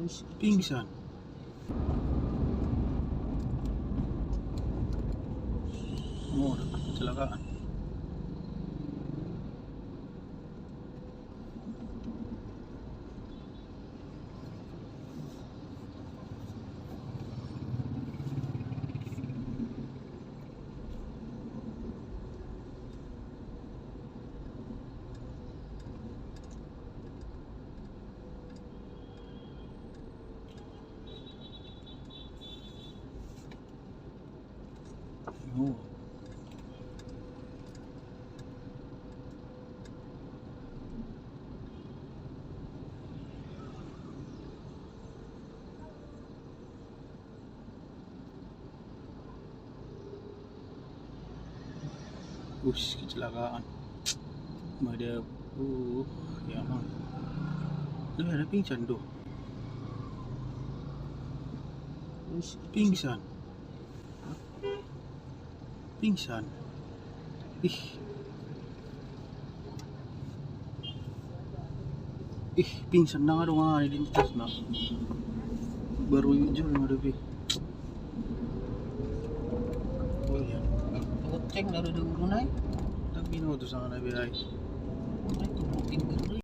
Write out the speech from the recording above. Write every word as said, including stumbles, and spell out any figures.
Pingsan. Oh, ada kecelakaan. Oh. Ush, kecelakaan. Mada, uh, ya, mang. Ada pingsan tu. Ush, pingsan. Pingsan. Ih. Ih, pingsan na dong, ah, di atas na. Baru jujur na tapi. Oh iya. Goceng dari dulu nai. Tapi no tu sana nabi ai. Itu mungkin